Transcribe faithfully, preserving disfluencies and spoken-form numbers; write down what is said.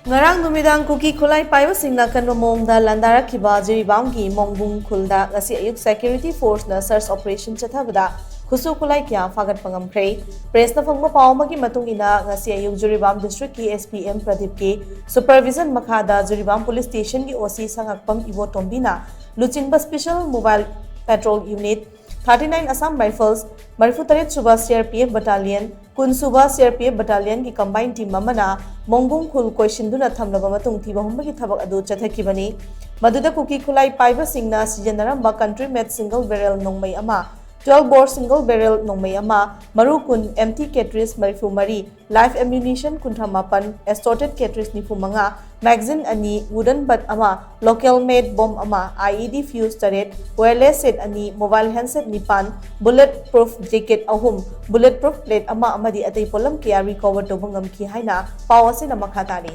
ꯉꯔꯥꯡ ꯅꯨꯃꯤꯗꯥꯡ ꯀꯨꯀꯤ ꯈꯨꯠꯂꯥꯏ ꯄꯥꯏꯕꯁꯤꯡꯅ ꯑꯀꯟꯕ ꯃꯑꯣꯡꯗ ꯂꯥꯟꯗꯥꯔꯛꯈꯤꯕ ꯖꯤꯔꯤꯕꯥꯝꯒꯤ ꯃꯣꯡꯒꯨꯡ ꯈꯨꯜꯗ ꯉꯁꯤ ꯑꯌꯨꯛ ꯁꯦꯀ꯭ꯌꯨꯔꯤꯇꯤ ꯐꯣꯔꯁꯅ ꯁꯔꯆ ꯑꯣꯄꯔꯦꯁꯟ ꯆꯠꯊꯕꯗ ꯈꯨꯠꯁꯨ ꯈꯨꯠꯂꯥꯏ ꯀꯌꯥ ꯐꯥꯒꯠꯄ ꯉꯝꯈ꯭ꯔꯦ꯫ ꯄ꯭ꯔꯦꯁꯅ ꯐꯪꯕ ꯄꯥꯎ ꯑꯃꯒꯤ ꯃꯇꯨꯡ ꯏꯟꯅ, ꯉꯁꯤ ꯑꯌꯨꯛ ꯖꯤꯔꯤꯕꯥꯝ ꯗꯤꯁꯇ꯭ꯔꯤꯛꯀꯤ ꯑꯦꯁ ꯄꯤ ꯑꯦꯝ ꯄ꯭ꯔꯗꯤꯞꯀꯤ ꯁꯨꯄꯔꯚꯤꯖꯟ ꯃꯈꯥꯗ ꯖꯤꯔꯤꯕꯥꯝ ꯄꯨꯂꯤꯁ ꯁ꯭ꯇꯦꯁꯟꯒꯤ ꯑꯣ ꯁꯤ ꯁꯉꯥꯛꯄꯝ ꯏꯕꯣꯇꯣꯝꯕꯤꯅ ꯂꯨꯆꯤꯡꯕ special mobile petrol unit, thirty nine Assam rifles, ꯃꯔꯤꯐꯨ ꯇꯔꯦꯠ ꯁꯨꯕ C R P F battalion, ꯀꯨꯟ ꯁꯨꯕ ꯁꯤ ꯑꯥꯔ ꯄꯤ ꯑꯦꯐ ꯕꯠꯇꯥꯂꯤꯌꯟꯒꯤ ꯀꯝꯕꯥꯏꯟ ꯇꯤꯝ ꯑꯃꯅ ꯃꯣꯡꯒꯨꯡ ꯈꯨꯜ ꯀꯣꯏꯁꯤꯟꯗꯨꯅ ꯊꯝꯂꯕ ꯃꯇꯨꯡ ꯊꯤꯕ ꯍꯨꯝꯕꯒꯤ ꯊꯕꯛ ꯑꯗꯨ ꯆꯠꯊꯈꯤꯕꯅꯤ꯫ ꯃꯗꯨꯗ ꯀꯨꯀꯤ ꯈꯨꯠꯂꯥꯏ ꯄꯥꯏꯕꯁꯤꯡꯅ ꯁꯤꯖꯤꯟꯅꯔꯝꯕ ꯀꯟꯇ꯭ꯔꯤ ꯃꯦꯗ ꯁꯤꯡꯒꯜ ꯕꯦꯔꯦꯜ ꯅꯣꯡꯃꯩ ꯑꯃ, ꯇ꯭ꯋꯦꯜꯚ ꯕꯣꯔ ꯁꯤꯡꯒꯜ ꯕꯦꯔꯦꯜ ꯅꯣꯡꯃꯩ ꯑꯃ, ꯃꯔꯨ ꯀꯨꯟ, ꯑꯦꯝ ꯇꯤ ꯀꯦꯇ꯭ꯔꯤꯁ ꯃꯔꯤꯐꯨ ꯃꯔꯤ, ꯂꯥꯏꯐ ꯑꯦꯝꯌꯨꯅꯤꯁꯟ ꯀꯨꯟꯊ꯭ꯔꯥ ꯃꯥꯄꯟ, ꯑꯦꯁꯣꯔꯇꯦꯗ ꯀꯦꯇ꯭ꯔꯤꯁ ꯅꯤꯐꯨ ꯃꯉꯥ, ꯃꯦꯒꯥꯖꯤꯟ ꯑꯅꯤ, ꯋꯨꯗꯟ ꯕꯠ ꯑꯃ, ꯂꯣꯀꯦꯜ ꯃꯦꯗ ꯕꯣꯝ ꯑꯃ, ꯑꯥꯏ ꯏ ꯗꯤ ꯐ꯭ꯌꯨꯁ ꯇꯔꯦꯠ, ꯋꯥꯌꯔꯂꯦꯁ ꯁꯦꯠ ꯑꯅꯤ, ꯃꯣꯕꯥꯏꯜ ꯍꯦꯟꯗꯁꯦꯠ ꯅꯤꯄꯥꯟ, ꯕꯨꯂꯦꯠ ꯄ꯭ꯔꯨꯐ ꯖꯦꯀꯦꯠ ꯑꯍꯨꯝ, ꯕꯨꯂꯦꯠ ꯄ꯭ꯔꯨꯐ ꯄ꯭ꯂꯦꯠ ꯑꯃ ꯑꯃꯗꯤ ꯑꯇꯩ ꯄꯣꯠꯂꯝ ꯀꯌꯥ ꯔꯤꯀꯣꯚꯔ ꯇꯧꯕ ꯉꯝꯈꯤ ꯍꯥꯏꯅ ꯄꯥꯎ ꯑꯁꯤꯅ ꯃꯈꯥ ꯇꯥꯔꯤ꯫